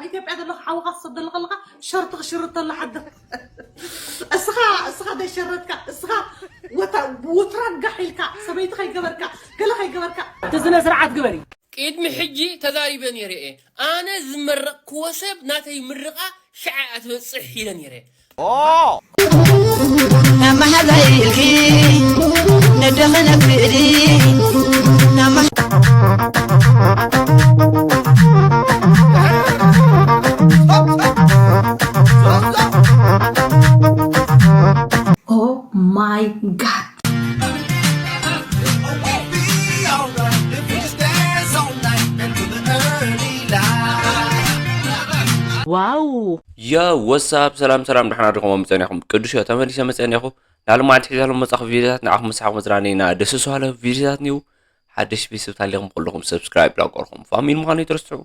ኢትዮጵያ ዘለኻ ሓውኻ ትሰደሉ ከለኻ ሸርትኽ ሽርተሉ ሓድር። እስኻ እስኻ ደሸረትካ እስኻ ወታ ውትራን ጋሕ ኢልካ ሰበይቲ ከይገበርካ ገለ ከይገበርካ እቲ ስነ ስርዓት ግበሪ። ቅድሚ ሕጂ ተዛሪበ ነይረ እየ። ኣነ ዝመረቕክዎ ሰብ ናተይ ምርቓ ሽዓ እያ ትበፅሕ ኢለ ነይረ። ናማሓዛይ ኢልኪ ነደኸ ነፍዲ ናማ Oh my god. ዋው ዮ ወሳብ ሰላም ሰላም ደሕና ዲኹም ጸኒኹም ቅዱስ ዮ ተመሊሰ መጸኒኹ ናልማዓልቲ ሒዛሎም መጻኹ ቪዲዮታት ንዓኹም ምሳሕኹም መዝናነይና ደስ ዝሃለ ቪዲዮታት ኒው ሓደሽ ቤተሰብ ታሊኹም ኩልኹም ሰብስክራይብ ላቆርኹም ፋሚሊ ምዃኑ ይትረስዑ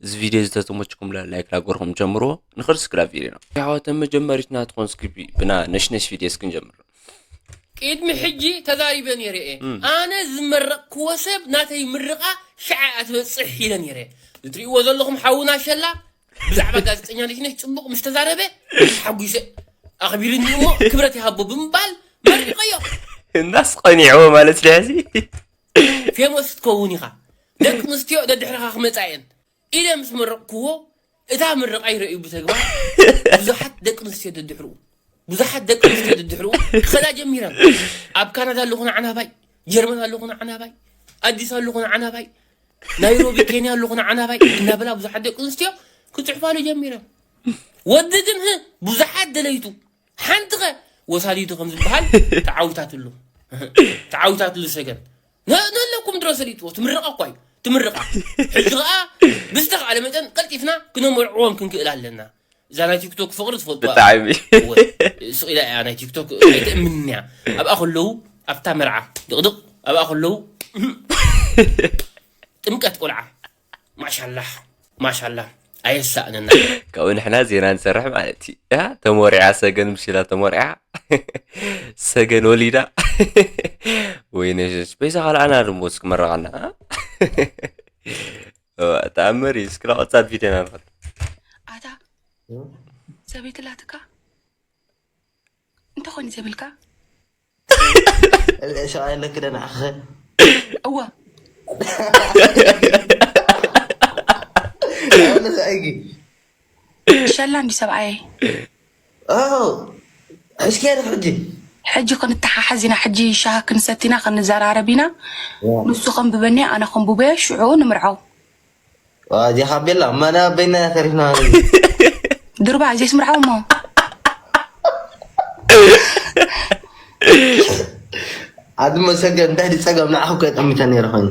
እዚ ቪዲዮ ዝተተመችኩም ላይክ ላጎርኹም ጀምርዎ ንኽርስ ክላ ቪዲዮ ነው ያወተ መጀመሪትና ትኾን ስክቢ ብና ነሽነሽ ቪዲዮ እስክንጀምር ቅድሚ ሕጂ ተዛሪበ ነይረ እየ። ኣነ ዝመረቕክዎ ሰብ ናተይ ምርቓ ሽዓ እያ ትበፅሕ ኢለ ነይረ። እትሪእዎ ዘለኹም ሓውና ሸላ ብዛዕባ ጋዜጠኛ ነሽነሽ ፅቡቕ ምስ ተዛረበ ሓጒሰ ኣኽቢርኒ እሞ ክብረት ይሃቦ ብምባል መሪቐዮ። እናስ ቀኒዕዎ ማለት ድሕዚ ፌሞስ ክትከውን ኢኻ። ደቂ ኣንስትዮ ደድሕርኻ ክመፃ እየን። ኢለ ምስ መረቕክዎ እታ ምርቓይ ረእዩ ብተግባር ብዙሓት ደቂ ኣንስትዮ ደድሕርኡ ብዙሓት ደቂ ኣንስትዮ ደድሕርኡ ክኸዳ ጀሚረን። ኣብ ካናዳ ኣለኹ ንዓናባይ፣ ጀርመን ኣለኹ ንዓናባይ፣ ኣዲስ ኣለኹ ንዓናባይ፣ ናይሮቢ ኬንያ ኣለኹ ንዓናባይ እናበላ ብዙሓት ደቂ ኣንስትዮ ክፅሕፋሉ ጀሚረን። ወዲ ግን ህ ብዙሓት ደለይቱ ሓንቲ ኸ ወሳዲቱ ከም ዝበሃል ተዓዊታትሉ ተዓዊታትሉ ሰገን ነለኩም ድረሰ ሊጥዎ ትምርቓ እኳ እዩ ትምርቓ ሕጂ ኸዓ ብዝተኽኣለ መጠን ቀልጢፍና ክነመርዕዎም ክንክእል ኣለና እዛ ናይ ቲክቶክ ፍቕሪ ትፈልጡ ብጣዕሚ ስቕ ኢላ እያ ናይ ቲክቶክ ኣይትእምንያ ኣብኣ ከለዉ ኣብታ መርዓ ድቕድቕ ኣብኣ ከለዉ ጥምቀት ቆልዓ ማሻላህ ማሻላህ ኣየሳእነና። ካብኡ ንሕና ዜና ንሰርሕ ማለት እዩ። ያ ተሞሪዓ ሰገን ምሽ ኢላ ተሞሪዓ ሰገን ወሊዳ ወይነ ሽሽ በይዛ ካልኣና ድሞ እስኪ መረቓና ተኣምር እዩ። እስኪ ናብ ቀፃል ቪድዮና ንኸድ። ኣታ ሰበይቲ ላትካ እንተኾይኑ ዘይብልካ ሸቃይ ኣለክ ደ ንዓኸ እወ ኣይጊ ሸላ እንዲ ሰብኣየይ ሕስኪ ደ ሕጂ ሕጂ ክንተሓሓዝ ኢና ሕጂ ሻሂ ክንሰቲ ኢና ክንዘራረብ ኢና ንሱ ከንብበኒ ኣነ ከንብበዮ ሽዑ ንምርዓው እዚኻ ቤላ እማና በይና ተሪፍና ድርባ ዘይስ ምርዓው እሞ ዓዲ መሰገ እንታይ ድፀገም ንዓኹም ከጠሚተ ነይረ ኮይኑ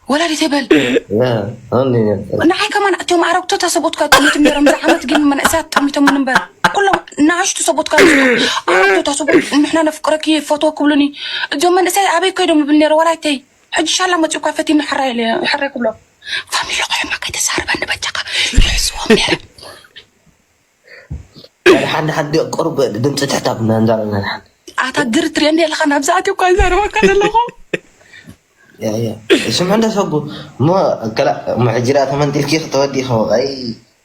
ወላዲተይ በል ያ፣ ኣሁን ነይረ። ንዓይ ከማን እቶም ኣረግቶታ ሰብኡትካ ጠሚቶም ነይሮም ዝዓመት ግን መንእሰያት ጠሚቶም እምበር ኩሎም ንኣሽቱ ሰብኡትካ ኣረግቶታ ሰብኡት ንሕና ነፍቅረኪ ፈትወ ክብሉኒ እዞም መንእሰያት ኣበይ ከይዶም ይብል ነይረ ወላይተይ ሕጂ ሻላ መፂኡኳ ፈቲኒ ሕራይ ክብሎ ፋሚሊ ቆሕማ ከይተዛርበኒ በጃኻ ይሕስዎም ነይረ ሓደ ሓደ ቁሩብ ድምፂ ትሕታብ እናንዛረብና ንሓን ኣታ ግር ትሪኦ እንዲ ኣለኻ ናብዚ ኣትዮ እኳ ይዛረበካ ዘለኹ ስምዑ እንዳሰጉ እሞ ከላ እሞ ሕጂ ዳ ተመንጢልኪ ክተወዲእኺ ኣይ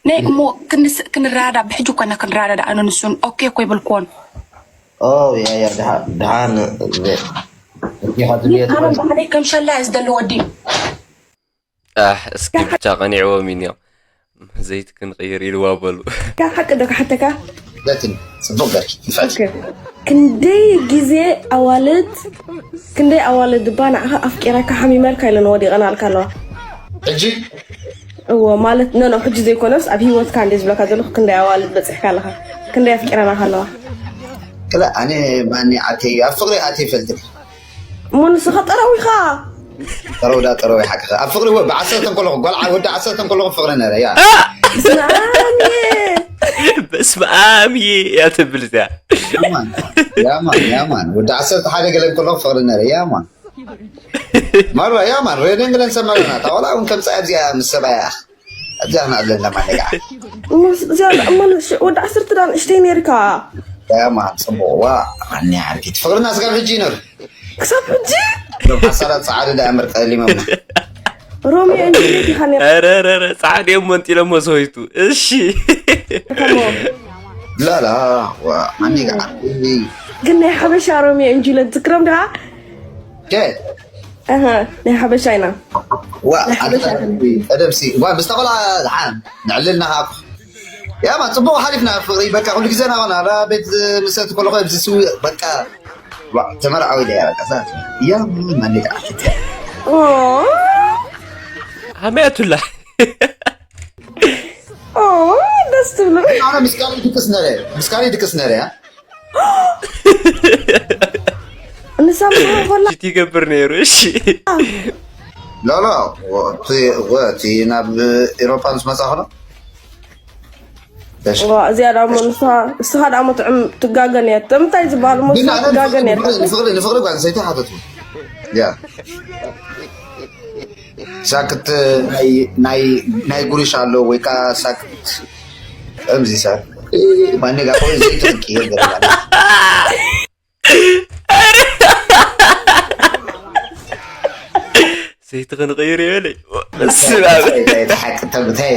ናይ እሞ ክንስ ክንረዳዳ ብሕጂ እኳ እና ክንረዳዳ ኣነ ንሱን ኦኬ እኮ ይበልክዎን ኦ ያ ያ ድሓን ድሓን እዚኻ ትብልዮ ኣነ ባዕለይ ከም ሸላ እየ ዝደሊ ወዲ ኣሕ እስኪ ብቻ ቀኒዕዎም እዩ ኒኦም ዘይቲ ክንቅይር ኢልዋ በሉ ካብ ሓቂ ዶ ክሓተካ ዘትን ጽቡቅ ገርኪ ይፈት ክንደይ ግዜ ኣዋልድ ክንደይ ኣዋልድ እባ ንዓኻ ኣፍቂረካ ሓሚመልካ ኢለን ወዲቐናልካ ኣለዋ ሕጂ እዎ ማለት ኖ ኖ ሕጂ ዘይኮነስ ኣብ ሂወትካ እንደ ዝብለካ ዘለኹ ክንደይ ኣዋልድ በፂሕካ ኣለኻ ክንደይ ኣፍቂረናኻ ኣለዋ ክላ ኣነ ማኒ ኣተይ ኣብ ፍቅሪ ኣተይ ይፈልጥ እሞ ንስኻ ጠረው ኢኻ ጠረው ዳ ጠረው ይሓቅኸ ኣብ ፍቅሪ ወ ብዓሰርተ ከለኹ ጓል ዓ- ወዲ ዓሰርተ ከለኹ ፍቅሪ ነረ ያ ስማዓኒ በስመ ኣብ እየ እያ ትብል እዚኣ ያማን ያማን ያማን ወዲ ዓሰርተ ሓደ ገለ ከለኹ ፍቅሪ ነረ ያማን ማራ ያማን ሬድን ግለን ሰመረና ታወላ እውን ከምፃ ኣብዚኣ ምስ ሰባያ ኣብዚኣ ኣለና ማነጋ እዚኣ እማ ወዲ ዓሰርተ ዳ ንእሽተይ ነርካ ያማን ፅቡቅ ዋ ኣኒ ዓርኪት ፍቅርና ስጋብ ሕጂ ይነር ክሳብ ሕጂ ዶም ሓሳራት ፀዓደ ዳ እምር ጠሊሞምና ሮሚዮ እንጂ ዲኻ ነርካ? ኧረ ኧረ ኧረ ጻዕዲ እሞ እንጢለሞ ሰወይቱ። እሺ لا لا ዋ ማን ይገዓል ግን ናይ ሓበሻ ሮሚዮ እንጂ ለትዝክሮም ዲኻ? ኬ ኣሃ ናይ ሓበሻ ኢና። ዋ ቀደምሲ ዋ ምስ ተቆላ ዝሓን ንዕልልና ካኩ ያማ ጽቡቅ ሓሊፍና ፍቅሪ በቃ ኩሉ ግዜ ናሆና ኣብ ቤት ምሰት ከለኹ ኣብዚ ስዊ በቃ ዋ ተመርዓዊ ኢለ በቃ ዛ ያ ማን ይገዓል ኦ ሃመያቱላ ኦ ደስ ትብሉ። ኣነ ምስካሪ ድቅስ ነረ ምስካሪ ድቅስ ነረ ያ ንሳምሃ ኮላ ሽቲ ይገብር ነይሩ። እሺ لا لا እቲ ናብ ኤሮፓ ምስ መጻ ኸሎ ዋ እዚኣ ዳሞ ንስኻ እስኻ ዳሞ ጥዕም ትጋገን እያ። እንታይ ዝበሃል ሞ ግን ንስኻ ኣነ ትጋገን እያ። ንፍቅሪ ንፍቅሪ ጓል ሰይቲ ሓተቱ ያ ሳክት ናይ ናይ ናይ ጉሪሽ ኣሎ ወይ ካ ሳክት እምዚ ሳ ማን ጋር ቆይ ዘይትርቂ ይገርማል ሰይቲ ክንቕይር ይበለይ ሓቂ ተምታይ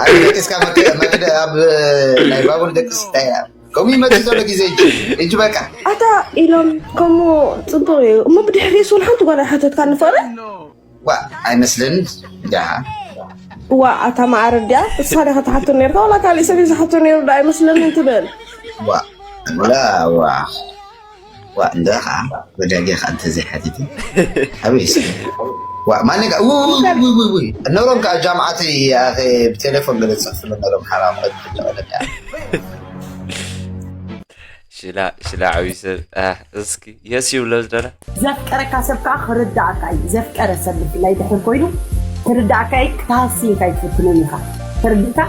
ኣብ ደቂስካ መኪደ ኣብ ናይ ባቡር ደቂስ እንታይ ከምኡ ይመፅእ ዘሎ ግዜ እጂ እጂ በቃ ኣታ ኢሎም ከምኡ ፅቡቅ እዩ እሞ ብድሕሪ ሱን ሓንቲ ጓል ኣይሓተትካ ንፈረ ዋ ኣይመስልን ዳ ዋ ኣታ ማዓረ ድያ እሳ ዲኻ ትሓቶ ነርካ ዋላ ካሊእ ሰብ እዩ ዝሓቶ ነይሩ ዶ ኣይመስለንን ትብል ዋ ላ ዋ ዋ እንዳ ከዓ ወዳጌ ከዓ እንተዘይሓቲቲ ኣበይ ስ ዋ ማን ጋ ውይ ነሮም ከዓ ጃምዓት ብቴሌፎን ገለ ዝፅሕፍሉ ነሮም ሓራም ሽላ ሽላ ዓብዩ ሰብ ኣህ፣ እስኪ የስ ይብሎ ዝደለ ዘፍቀረካ ሰብ ከዓ ክርዳእካ እዩ ዘፍቀረ ሰብ ብፍላይ ድሕር ኮይኑ ክርዳእካ እዩ ክትሃስይካ ይትፍትንን ኢኻ ተርዲእካ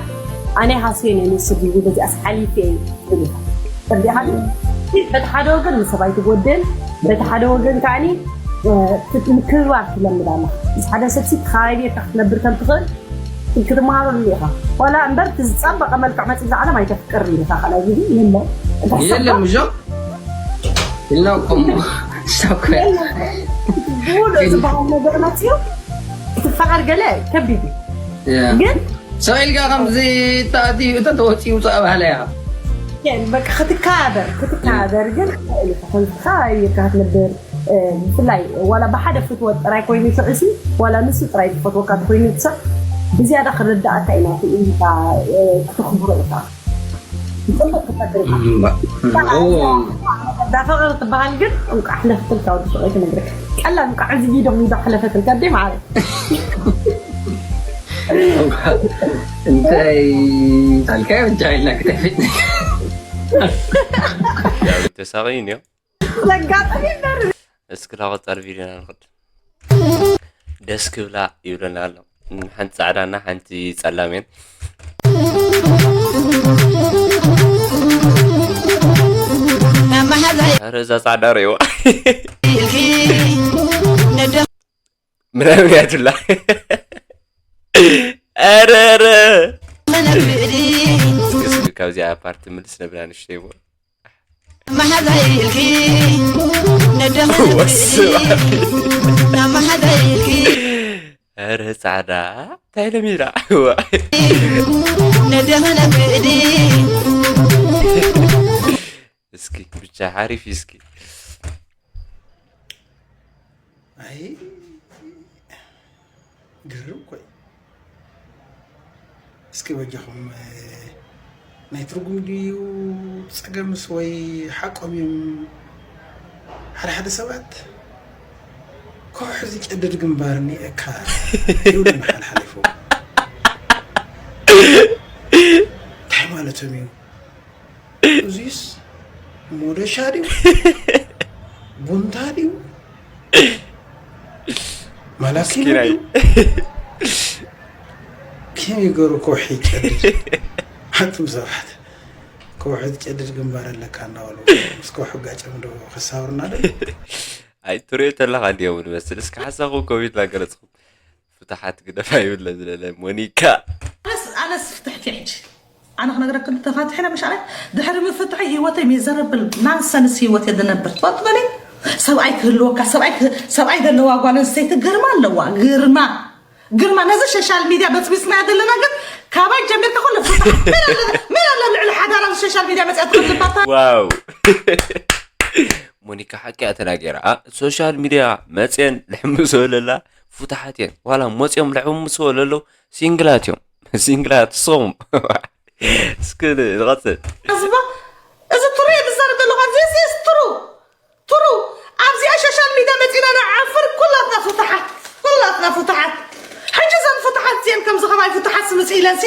ኣነ ሃስየ ናይ ንሱ ዲቡ በዚኣስ ሓሊፈ እዩ ትብል ኢኻ ተርዲእካ ግን በቲ ሓደ ወገን ንሰብ ኣይትጎድል በቲ ሓደ ወገን ከዓኒ ምክብባር ትለምድ ኣለኻ ምስ ሓደ ሰብሲ ተኻባቢርካ ክትነብር ከም ትኽእል ክትመሃረሉ ኢኻ ዋላ እምበር እቲ ዝፀበቐ መልክዕ መፅእ ዝዓለም ኣይተፍቅርን ኢኻ ካልኣይ ግዜ የለን እንታይ የለም እዞ ኢልናኩም ሳኮ ብሙሉእ ዝበሃል ነገር መፅኡ ክትፈቐር ገለ ከቢድ እዩ ግን ሰው ኢልካ ከምዚ ተኣትዩ እተ ተወፂኡ ውፃእ ባህላ ኢኻ ግን በቃ ክትከባበር ክትከባበር ግን ተኸባቢርካ ክትነብር ብፍላይ ዋላ ብሓደ ፍትወት ጥራይ ኮይኑ ሽዑሲ ዋላ ንሱ ጥራይ ዝፈትወካ ተኮይኑ ሰብ ብዝያዳ ክርዳእካ ኢና ኢልካ ክተኽብሮ ኢኻ ብፅቡቅ ክፈጥር ኢኻ እዛ ፍቅሪ ትበሃል ግን እንቋዕ ሕለፈትልካ ወዲ ፍቅሪ ክነግርካ ቀላል እንቋዕ እዚ ቪድዮ ሚዶ ሕለፈትልካ ደ ማለት እንታይ ታልካ ብቻ ኢልና ክተፊት ተሳቒ እንዮ ዘጋጠሚ ይበር እስኪ ላቆጻል ቪድዮና ንኽድ ደስ ክብላ ይብለና ኣሎ ሓንቲ ጻዕዳና ሓንቲ ጸላሜን ኧረ እዛ ጻዕዳ ርእይዋ ምናምን ያቱላ ኧረ ኧረ እስኪ ካብዚኣ ፓርቲ ምልስ ነብላ ንሽተይ እሞ ኧረ ጻዕዳ እንታይ ኢሎም ኢላ እስኪ ብቻ ሓሪፍ እዩ እስኪ ኣይ ግርም እኮ እዩ። እስኪ በጃኹም ናይ ትርጉም ድዩ ጸገምስ ወይ ሓቆም እዮም? ሓደ ሓደ ሰባት ከውሒ ዝጨድድ ግንባር እኒኤካ ይብሉና ሓልሓሊፉ እንታይ ማለቶም እዩ? እዚስ ሞደሻ ድዩ ቡንታ ድዩ ማላኪኖ ምስኪናይ ድዩ ከመይ ገሩ ከውሒ ይጨድድ ኣቱም ሰባት ከውሒ ዝጨድድ ግንባር ኣለካ እናበሉ ምስ ከውሒ ጋጨም ዶ ከሳብሩና ዶ ኣይ ትሪኦ ተለኻ እንዲዮም ንመስል እስኪ ሓሳኹም ኮሜንት ላገለፅኹም ፍትሓት ግደፋ ይብለ ዝለለ ሞኒካ ኣነስ ኣነስ ፍትሕቲ ሕጂ ኣነ ክነግረክን ተፋትሕና ምሽ ኣነ ድሕሪ ምፍትሒ ህይወተይ ሚዘረብል ናንሰንስ ህይወት የዝነብር ትፈልጥበኒ ሰብኣይ ክህልወካ ሰብኣይ ክህ- ሰብኣይ ዘለዋ ጓል ኣንስተይቲ ግርማ ኣለዋ ግርማ ግርማ፣ ነዚ ሶሻል ሚድያ በፅቢፅናዮ ዘለና ግን ካባይ ጀሚርካ ኩሉ ፍታሕ። መን ኣሎ፣ መን ኣሎ ልዕሊ ሓዳር ኣብ ሶሻል ሚድያ መፅያ ትኽልባታ? ዋው ሞኒካ ሓቂ እያ ተናገራ። ሶሻል ሚድያ መፅየን ልሕምሶ ለላ ፍታሓት እየን። ዋላ መፅዮም ልሕምሶ ለሎ ሲንግላት እዮም። ሲንግላት ሶም እስኪ ንቐፅል። ህዝባ፣ እዚ ትሩ እየ ዝዛረብ ዘለኹ፣ this is true። ትሩ ኣብዚኣ ሶሻል ሚድያ መፂና ንዓፍር ኩላትና ፍታሓት፣ ኩላትና ፍታሓት። ሕጂ እዘን ፍታሓት እዚአን ከምዚ ከማይ ፍታሓት ስምፅ ኢለንሲ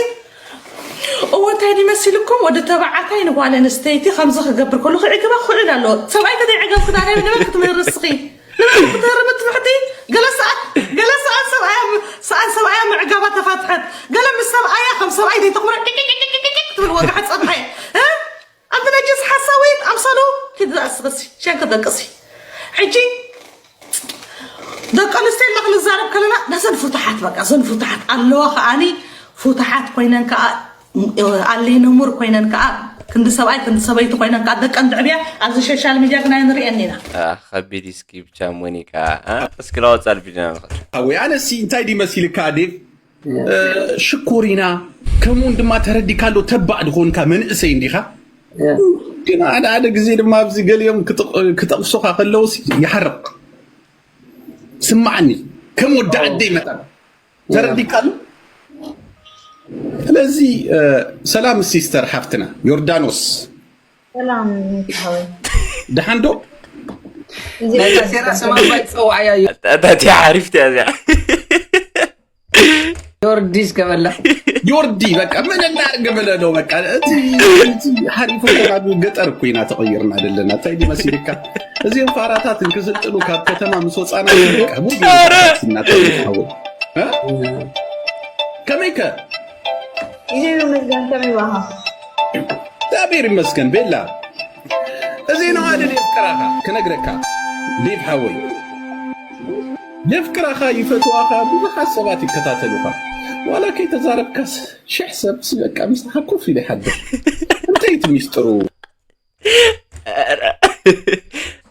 እወ እንታይ ድመሲልኩም ወዲ ተባዓታይ ንጓል ኣንስተይቲ ከምዚ ክገብር ከሎ ክዕግባ ክኽእል ኣለዎ። ሰብኣይ ከተይዕገብኩ ዳ ንበይ ክትምህር እስኺ ንበይ ክትምህር ምትፍሕቲ። ገለ ሰኣን ገለ ሰኣን ሰብኣያ ሰኣን ሰብኣያ ምዕጋባ ተፋትሐት። ገለ ምስ ሰብኣያ ከም ሰብኣይ ዘይተኽምረ ክትብል ወግሓት ፀብሐ። ኣንቲ ነጅስ ሓሳዊት ኣምሰሉ ኪድ ዝኣስኽሲ ሸንክ ደቅሲ። ሕጂ ደቂ ኣንስትዮ ኢልና ክንዛረብ ከለና ነዘን ፍቱሓት በቃ እዘን ፍቱሓት ኣለዋ ከኣኒ ፍቱሓት ኮይነን ከዓ ኣሌ ነሙር ኮይነን ከዓ ክንዲ ሰብኣይ ክንዲ ሰበይቲ ኮይነን ከዓ ደቀን ድዕብያ ኣብዚ ሶሻል ሚድያ ግና ንሪኤን ኢና። ከቢድ እስኪ ብቻ ሞኒካ እስኪ ላወፃል ቪድዮ ንኸ ወይ ኣነሲ እንታይ ድመሲልካ ዴቭ ሽኮሪና ከምኡውን ድማ ተረዲካሎ ተባዕ ዝኾንካ መንእሰይ እንዲኻ ግን ሓደ ሓደ ግዜ ድማ ኣብዚ ገሊኦም ክጠቕሱኻ ከለውስ ይሓርቕ ስማዓኒ ከም ወዲ ዓደይ መጠን ተረዲካሉ ስለዚ ሰላም ሲስተር ሓፍትና ዮርዳኖስ ሰላም ይትሃወይ ደሓን ዶ ናይ ሴራ ሰማይ ፀዋዕያ እዩ ኣታቲ ሓሪፍቲ እያ እዚኣ ዮርዲስ ከበላ ዮርዲ በቃ ምን እናርግ ብለህ ነው በቃ እቲ ሓሪፉ ገጠር እኮ ኢና ተቐይርና ዘለና እንታይ ዲመሲልካ እዚኦም ፋራታት እንክስልጥኑ ካብ ከተማ ምስ ወፃና ከመይከ ይመስገን ከመይ ባኻ እግዚኣብሔር ይመስገን ቤላ እዚ ነው አይደል የፍቅራኻ ክነግረካ ዴቭ ሓወይ የፍቅራኻ ይፈትዋኻ ብዙሓት ሰባት ይከታተሉኻ ዋላ ከይተዛረብካስ ሽሕ ሰብሲ በቃ ምሳኻ ኮፍ ኢለ ይሓድር እንታይ እቲ ሚስጥሩ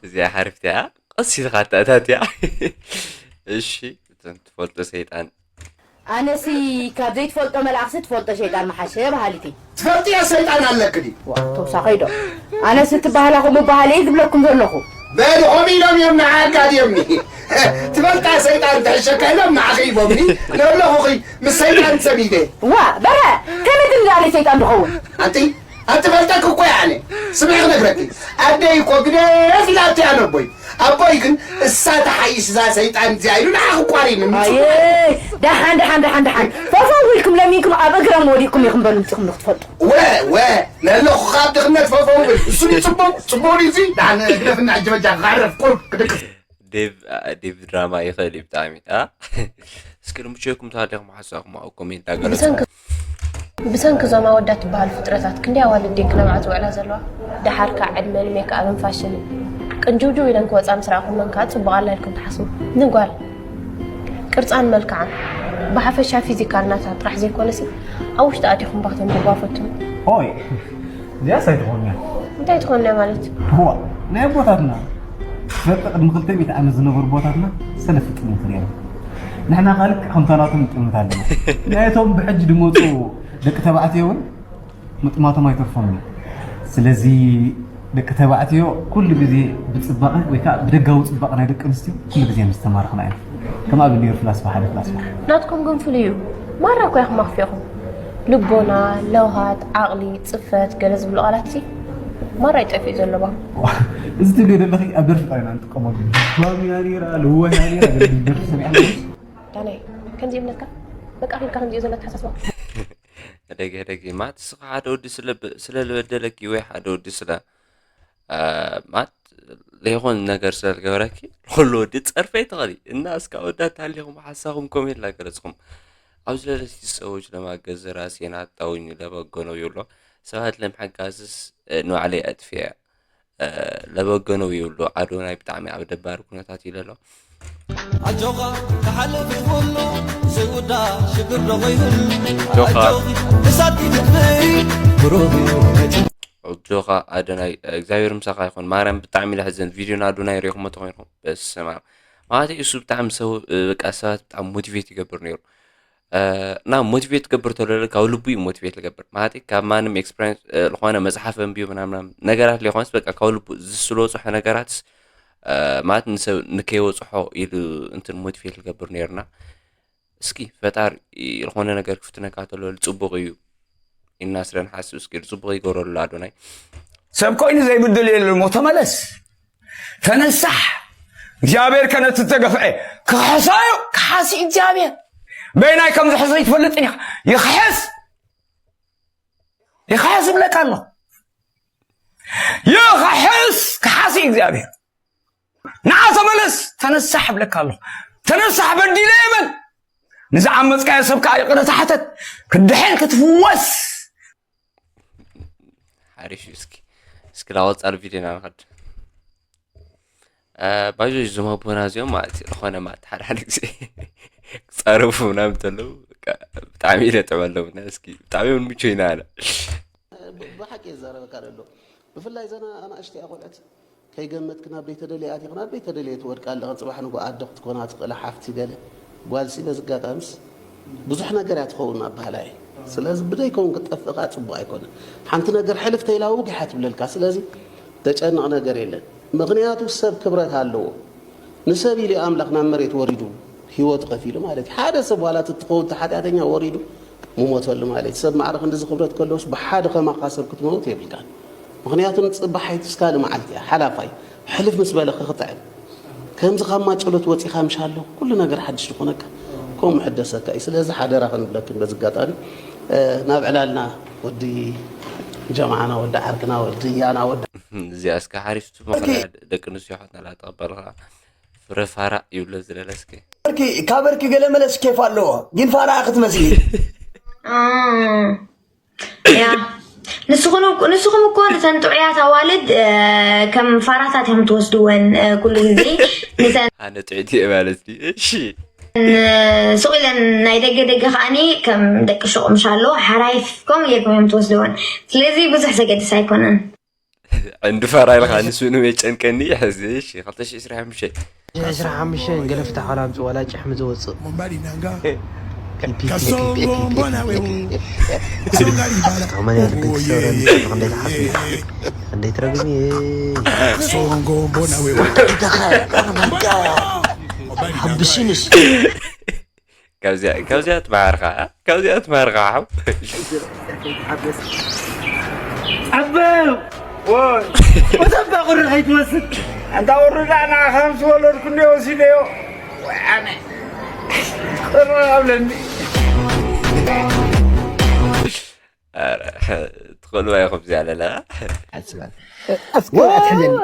እዚኣ ሓሪፍቲ እያ ቀስ ኢልካ ኣተኣታት እያ እሺ እተን ትፈልጦ ሰይጣን ኣነሲ ካብ ዘይትፈልጦ መልኣኽሲ ትፈልጦ ሸይጣን መሓሸ በሃሊት እየ። ትፈልጥዮ ሰይጣን ኣለኪ ድዩ? ዋ ተውሳኸይ ዶ ኣነሲ እቲ ባህላ ከምኡ በሃሊ እየ ዝብለኩም ዘለኹ። በል ከምኡ ኢሎም እዮም ንዓ ኣጋድዮምኒ። ትፈልጣ ሰይጣን ትሕሸካ ኢሎም ንዓኺ ሂቦምኒ። ነብለኹኺ ምስ ሰይጣን ሰሚደ። ዋ በረ ከመይ ትንዳለ ሰይጣን ዝኸውን? ኣንቲ ኣቲ ፈልጠኪ እኮ እየ ኣነ። ስምዒ ክነግረኪ። ኣደይ እኮ ግደፍ ኢላቶ እያ ነቦይ። ኣቦይ ግን እሳ ትሓይሽ እዛ ሰይጣን እዚኣ ኢሉ ንዓኺ ቋሪኒ። ኣየ ደሓን ደሓን ደሓን ደሓን ፈፈው ኢልኩም ለሚንኩም ኣብ እግሮም ወዲቕኩም ኢኹም በሉ ምፅኹም ንክትፈልጡ። ወ ወ ነለኹ ካብ ድኽነት ፈፈው ብል። እሱ ድዩ ፅቡቕ? ፅቡቕ ድዩ እዚ? ደሓን ግደፍና ሕጂ በጃ ክዓርፍ ቁሩብ ክድቅስ። ዴቭ ዴቭ ድራማ ይኽእል እዩ ብጣዕሚ ኣ እስኪ ንምቸኩም ተሃሊኹም ሓሳብኩም ኣብ ኮሜንት ኣገለጹ ብሰንኪ ብሰንኪ እዞም ኣወዳት ትበሃሉ ፍጥረታት ክንደይ ኣዋልድ ድየን ክነብዓ ዝውዕላ ዘለዋ ደሓር ከዓ ዕድመን ሜክኣብን ፋሽንን ቅንጅውጅው ኢለን ክወፃ ምስ ረኣኹመን ከዓ ፅቡቕ ኣላ ኢልኩም ትሓስቡ ንጓል ቅርፃን መልክዓን ብሓፈሻ ፊዚካል ናታ ጥራሕ ዘይኮነሲ ኣብ ውሽጢ ኣቲኹም ባክተን ብጓ ፈትኑ ኦይ እዚኣስ ኣይትኾንያ እንታይ ትኾንያ ማለት ዋ ናይ ኣቦታትና በቃ ቅድሚ ክልተ ሚእቲ ዓመት ዝነበሩ ኣቦታትና ሰለስተ ጥምት ነይሮም ንሕና ካልክ ከምታ ናቶም ንጥምት ኣለና ናይቶም ብሕጂ ድመፁ ደቂ ተባዕትዮ እውን ምጥማቶም ኣይተርፎም እዩ ስለዚ ደቂ ተባዕትዮ ኩሉ ግዜ ብፅባቐ ወይ ከዓ ብደጋዊ ፅባቐ ናይ ደቂ ኣንስትዮ ኩሉ ግዜ ምስ ተማረኽና ኢና ከም ኣብ ነይሩ ፍላስፋ ሓደ ፍላስፋ ናትኩም ግን ፍሉይ እዩ ማራ እኮ ኢኹም ኣኽፊእኹም ልቦና ለውሃት ዓቕሊ ፅፈት ገለ ዝብሉ ቃላት ሲ ማራ ይጠፍኡ ዘለባ እዚ ትብልዮ ዘለኺ ኣብ ደርፊ ጥራይ ኢና ንጥቀመሉ ባም እያ ነይራ ልወ እያ ነይራ ገለ ደርፊ ሰሚዕና ዳናይ ከምዚ እምነትካ በቃ ፊልካ ከምዚኦ ዘሎ ኣተሓሳስባ ሕደጊ ሕደጊ ማለት እስኻ ሓደ ወዲ ስለ ዝበደለኪ ወይ ሓደ ወዲ ስለ ማለት ለይኾን ነገር ስለ ዝገበረኪ ኩሉ ወዲ ፀርፈይ ትኽእሊ እና እስካ ወዳት ሃሊኹም ሓሳኹም ኮሜንት ላገለፅኹም ኣብዚ ለለቲ ሰዎች ለማገዝ ራሴን አጣውኝ ለበጎ ነው ይብሎ ሰባት ለምሕጋዝስ ንባዕለይ ኣጥፊያ ለበጎ ነው ይብሎ ኣዶናይ ብጣዕሚ ኣብ ደባሪ ኩነታት ይለሎ ኣጆኻ ክሓልፍ ይኹሉ ዘይውዳ ሽግር ዶ ኾይኑ ኣጆኻ እሳት ይትፍእ ብሩህ እዩ መጪ ኣጆኻ ኣዶናይ እግዚኣብሔር ምሳኻ ይኹን ማርያም ብጣዕሚ ለሕዘን ቪድዮን ኣዶናይ ሪኹሞ ተኾይንኩም በስማ ማለት እዩ እሱ ብጣዕሚ ሰው በቃ ሰባት ብጣዕሚ ሞቲቬት ይገብር ነይሩ እና ሞቲቬት ትገብር ተሎ ካብ ልቡ እዩ ሞቲቬት ልገብር ማለት ካብ ማንም ኤክስፐሪንስ ዝኾነ መፅሓፍ ኣንብዩ ምናምናም ነገራት ሊኾንስ በቃ ካብ ልቡ ዝስሎ ፅሖ ነገራት ማለት ንሰብ ንከይወፅሖ ኢሉ እንትን ሞቲቬት ልገብር ነርና እስኪ ፈጣር ዝኾነ ነገር ክፍትነካ ተሎ ፅቡቅ እዩ ኢና ስለ ንሓስብ እስኪ ፅቡቅ ይገብረሉ ኣዶናይ ሰብ ኮይኑ ዘይብድል የለን እሞ ተመለስ ተነሳሕ እግዚኣብሔር ከነቲ ተገፍዐ ክሕሳዩ ክሓሲ እግዚኣብሔር በይናይ ከም ዝሕሶ ይትፈልጥን ኢኻ ይኽሕስ ይኽሕስ ይብለካ ኣሎ ይኽሕስ ክሓሲ እግዚኣብሔር ንዓ ተመለስ ተነሳሕ ይብለካ ኣሎ ተነሳሕ በዲለ ይበል ንዝዓመፅካዮ ሰብ ከዓ ይቕረ ተሓተት ክድሕን ክትፍወስ ሓሪፍ እዩ እስኪ እስኪ ላወፃሉ ቪድዮና ንኸድ ባይዞ እዞም ኣቦና እዚኦም ማለት እዩ ዝኾነ ማለት ሓደ ሓደ ግዜ ክፃረፉ ምናምን ተለዉ ብጣዕሚ ይነጥበሎም እስኪ ብጣዕሚ እውን ምቹ ኢና ኣለ ብሓቂ የዛረበካ ዘሎ ብፍላይ ዘና ኣናእሽተያ ቆልዕት ከይገመትክ ናብ ደይተደለየ ኣቲኽ ናብ ደይተደለየ ትወድቃ ኣለኻ ፅባሕ ንጎ ኣደ ክትኮና ትኽእላ ሓፍቲ ገለ ጓልሲ በዚ ኣጋጣምስ ብዙሕ ነገር እያ ትኸውን ኣብ ባህላ እየ ስለዚ ብደይከውን ክትጠፍእ ከዓ ፅቡቅ ኣይኮነ ሓንቲ ነገር ሕልፍ ተይላ ውግ እያ ትብለልካ ስለዚ ተጨንቕ ነገር የለን ምኽንያቱ ሰብ ክብረት ኣለዎ ንሰብ ኢሉ ኣምላኽ ናብ መሬት ወሪዱ ህይወቱ ከፊሉ ማለት እዩ ሓደ ሰብ ዋላ ትትኸውን ተሓጢኣተኛ ወሪዱ ምሞተሉ ማለት እዩ ሰብ ማዕረ ክንድዚ ክብረት ከለዎስ ብሓደ ከማኻ ሰብ ክትመውት የብልካን ምኽንያቱ ንፅባሕ ኣይትስካሊ መዓልቲ እያ ሓላፋይ ሕልፍ ምስ በለ ክኽትዕን ከምዚ ካብ ማጨሎት ወፂኻ ምሻሎ ኩሉ ነገር ሓድሽ ዝኾነካ ከምኡ ሕደሰካ እዩ ስለዚ ሓደራ ክንብለክን በዚ ኣጋጣሚ ናብ ዕላልና ወዲ ጀማዓና ወዲ ዓርክና ወዲ ያና ወዲ እዚኣ እስከ ሓሪፍ ትመኸላ ደቂ ኣንስትዮ ሓትና ላተቐበልኻ ፍረ ፋራ ይብሎ ዝለለ እስከ በርኪ ካብ በርኪ ገለ መለስ ኬፍ ኣለዎ ግን ፋራ ክትመስሊ ያ ንስኹም እኮ ንስኹም እኮ ነተን ጥዑያት ኣዋልድ ከም ፋራታት እዮም ትወስድወን ኩሉ ግዜ ነተን ኣነ ጥዕቲ እየ ማለት ድዩ እሺ ሱቕ ኢለን ናይ ደገ ደገ ከዓኒ ከም ደቂ ሹቕ ምሻሎ ሓራይፍ ከምኡ ጌርኩም እዮም ትወስድወን ስለዚ ብዙሕ ዘገድስ ኣይኮነን ዕንዲ ፋራ ኢልካ ንሱ ንም የጨንቀኒ ሕዚ እሺ ክልተ ሽሕ ዕስራን ሓሙሽተን ዕስራን ሓሙሽተን ገለ ፍታሕ ዋላ ኣምፅእ ዋላ ጭሕሚ ዝወፅእ Kasongo mbona wewe Songa libala Kamani ya rubik sora ni kama ndeta hafi Ndeta rubik ni Habisinis ካብዚኣ ትመሃርካ ካብዚኣ ትመሃርካ ሓው ዓበው ወተባ ቁሪ ከይትወስድ ኣንታ ቁሪ ዳና ከም ዝወለድኩ እንደ ወሲደዮ ኣነ ቁሪ ኣብለኒ ትኽእልዋ ኢኹም እዚኣ ለለኻ ሓስባል እስኪ ኣትሕዘኒ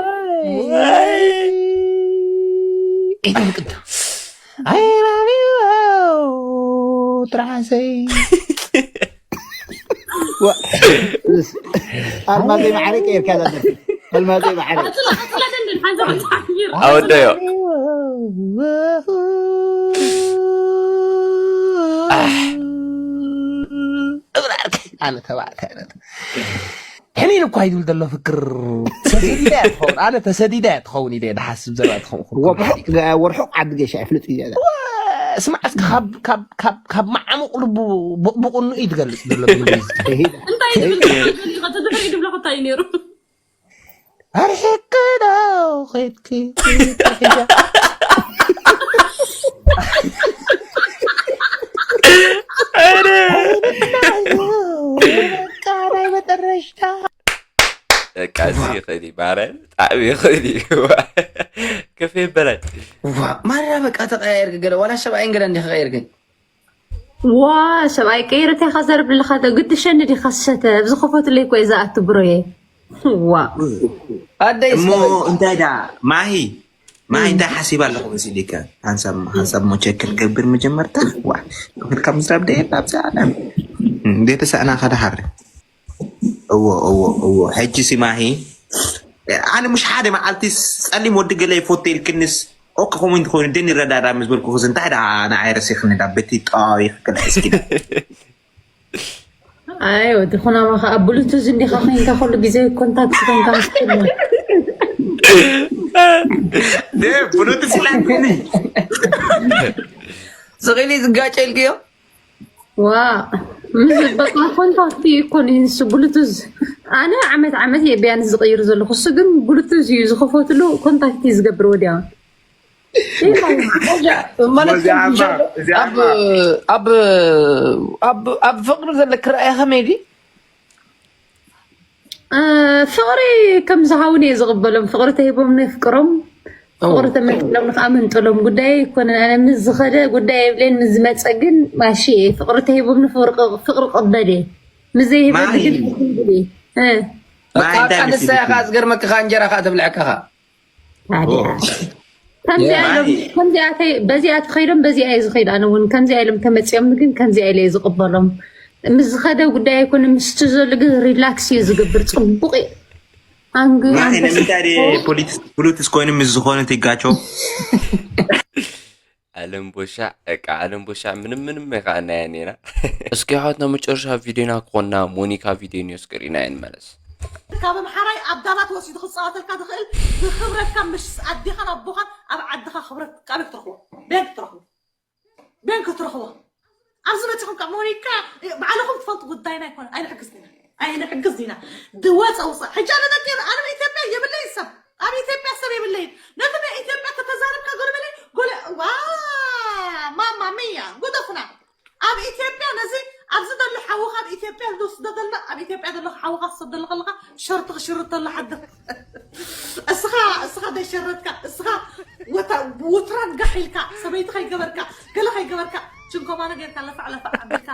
ኢደን ቅዳ ኣይራቢዎ ትራሓሰይ ኣልማዘይ ማዕረ ቀይርካ ዛ ደርፊ ኣልማዘይ ማዕረ ኣወደዮ ኣነ ተባዕታይ ሕኒን እኳ ይብል ዘሎ ፍክር ተሰዲዳ እያ ትኸውን ኣነ ተሰዲዳ እያ ትኸውን ኢለ ድሓስብ ዘላ ትኸውን ወርሑቕ ዓዲ ጌሻ ይፍልጥ እዩ ስማዕ እስኪ ካብ መዓሙቕ ልቡ ብቕኑ እዩ ትገልፅ ዘሎ ብእንግሊዝ እንታይ ይብል ድሕሪ ድብለኹ እንታይ እዩ ነይሩ ኣርሒቂ ዶ ኸድኪ ናይ መጠረሽታ በቃ እዚ ይኽእል እዩ ማርያም ብጣዕሚ ይኽእል እዩ ከፍ ይበላል ማራ በቃ ተቀያየርክ ገለ ዋላ ሰብኣይን ገለ እንዲህ ከቀየርክ ዋ ሰብኣይ ቀይረ እንታይ ኢኻ ዘርብልኻ ግዲ ሸኒ ዲኻ ዝሰተ ኣብዚ ከፈትለይ እኮ እየ ዝኣቱ ብሮየ ዋ ኣደይ እሞ እንታይ ዳ ማሂ ማሂ እንታይ ሓሲብ ኣለኹ መሲሊካ ሓንሳብ ሓንሳብ ሞ ቸክ ክገብር መጀመርታ ዋ ክብል ካብ ምዝራብ ደየ ኣብዛ ዓለም እንዴ ተሳእና ካዳሃር እዎ እዎ እዎ ሕጂ ሲ ማሂ ኣነ ምሽ ሓደ መዓልቲ ጸሊም ወዲ ገለ ይፎቴ ኢልክንስ ኦክ ኮሜንት ኮይኑ ደን ይረዳዳ ምስ በልኩ ክስ እንታይ ዳ ንዓይ ረሲኽኒ ዳ በቲ ጠዋዊ ክክል እስኪ ኣይ ወዲ ኩናማ ከዓ ብሉቱዝ እንዲኻ ኮይንካ ኩሉ ግዜ ኮንታክት ኮይንካ ምስ ብሉቱዝ ኢላክኒ ስቕሊ ዝጋጨ ኢልክዮ ዋ ምስ በቃ ኮንታክት ይኮን ንሱ ብሉቱዝ ኣነ ዓመት ዓመት እየ ቢያንስ ዝቀይር ዘለኹ። እሱ ግን ብሉቱዝ እዩ ዝኸፈትሉ፣ ኮንታክት እዩ ዝገብር ወዲያ። ማለት እዚኣማ ከምዚ ዘሎ እዚኣማ ኣብ ኣብ ኣብ ኣብ ፍቅሪ ዘለክ ርኣያ ከመይ ድዩ? ፍቅሪ ከም ዝሃውን እየ ዝቕበሎም። ፍቅሪ ተሂቦም ነፍቅሮም፣ ፍቅሪ ተመንጥሎም ንከኣ መንጥሎም። ጉዳይ ኣይኮነን። ኣነ ምስ ዝኸደ ጉዳይ የብለይን፣ ምስ ዝመፀ ግን ማሺ እየ። ፍቅሪ ተሂቦም ንፍቅሪ ፍቅሪ ቅበል እየ። ምስ ዘይህበኒ ግን ማይ ይብል እየ። እ፣ ማይ እንታይ ቃቃ ንሳ ምስልኪ ኢኻ ዝገርመካ ከኣ እንጀራ ከኣ ተብልዐካ ኢኻ። ታዲያ ከምዚኣ ኢሎም ማይ ከምዚኣ ከይ- በዚኣ ተኸይዶም በዚኣ እየ ዝኸይድ። ኣነ እውን ከምዚኣ ኢሎም ተመፂኦም ግን ከምዚኣ ኢለ እየ ዝቕበሎም። ምስ ዝኸደ ጉዳይ ኣይኮነ፣ ምስቲ ዘሎ ግን ሪላክስ እዩ ዝገብር። ፅቡቅ እዩ። ኣንግ ማይ ኣንተ ንምንታይ ድየ ፖሊስ ብሉቱዝ ኮይኑ ምስ ዝኾነ ትጋቸው ዓለም ቦሻዕ በቃ ዓለም ቦሻዕ ምንም ምንም ይኸኣናያ ኔና። እስኪ ሓትና መጨረሻ ቪዲዮና ክኾና ሞኒካ ቪዲዮ ኒውስ ክሪና ይንመለስ። ካብ ኣምሓራይ ኣብ ዳባት ወሲዱ ክፃወተልካ ዝኽእል ብክብረትካ ምስ ኣዴኻን ኣቦኻን ኣብ ዓድኻ ክብረት ኣበይ ክትረኽቦ? ቤን ክትረኽቦ ቤን ክትረኽቦ ኣብዚ መፅኹም ካብ ሞኒካ ባዕልኹም ትፈልጡ ጉዳይና ኣይኮነ ኣይንሕግዝ ዲና ኣይንሕግዝ ዲና ድወፀ ውፃእ ሕጂ ኣነ ደቂ ኣነ ኢትዮጵያ የብለይ ሰብ ኣብ ኢትዮጵያ ሰብ የብለይን ነቲ ናይ ኢትዮጵያ ከተዛረብካ ገለ በለ ጎለ ዋ ማማ ሚያ ጉደፍና ኣብ ኢትዮጵያ ነዚ ኣብዚ ዘሎ ሓውኻ ኣብ ኢትዮጵያ ዝወስዶ ዘሎ ኣብ ኢትዮጵያ ዘሎ ሓውኻ ዝሰደሉ ከለካ ሸርትክ ሽርተሉ ሓድር እስኻ እስኻ ደሸረትካ እስኻ ወታ ውትራን ጋሕ ኢልካ ሰበይቲ ከይገበርካ ገለ ከይገበርካ ችንኮማነ ጌርካ ለፋዕ ለፋዕ ኣቢልካ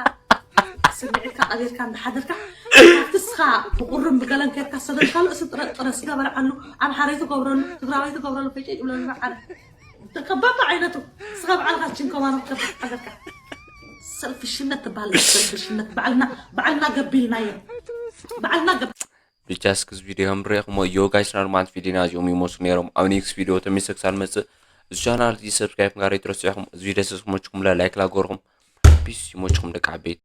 ስሚዕካ ቀቢርካ እንዳሓደርካ ካብቲ እስኻ ብቁርን ብገለን ኬርካ ሰደልካሉ እሱ ጥረ ጥረ ስጋ በልዓሉ ኣምሓረይ ትገብረሉ ትግራዋይ ትገብረሉ ፈጨጭ ብለሉ ዓረ ከበባ ዓይነቱ ስኻ ባዕልኻ ችንኮማኖ ከበብ ሓገርካ ሰልፍሽነት ትበሃል ሰልፍሽነት ባዕልና ባዕልና ገቢልናዮ ባዕልና ገብ ብቻ እስኪ እዚ ቪዲዮ ከም ርኢኹሞ ዮ ጋይስ ናርማንት ቪዲዮና እዚኦም ይመስሉ ነይሮም። ኣብ ኔክስት ቪዲዮ ተመልሰ ክሳብ መፅእ እዚ ቻናል እዚ ሰብስክራይብ ምግባር ኣይትረስዑ ኢኹም። እዚ ቪዲዮ ስስ ክመችኩም ላይክ ላገርኹም ፒስ ይመችኩም ደቂ ዓበይቲ።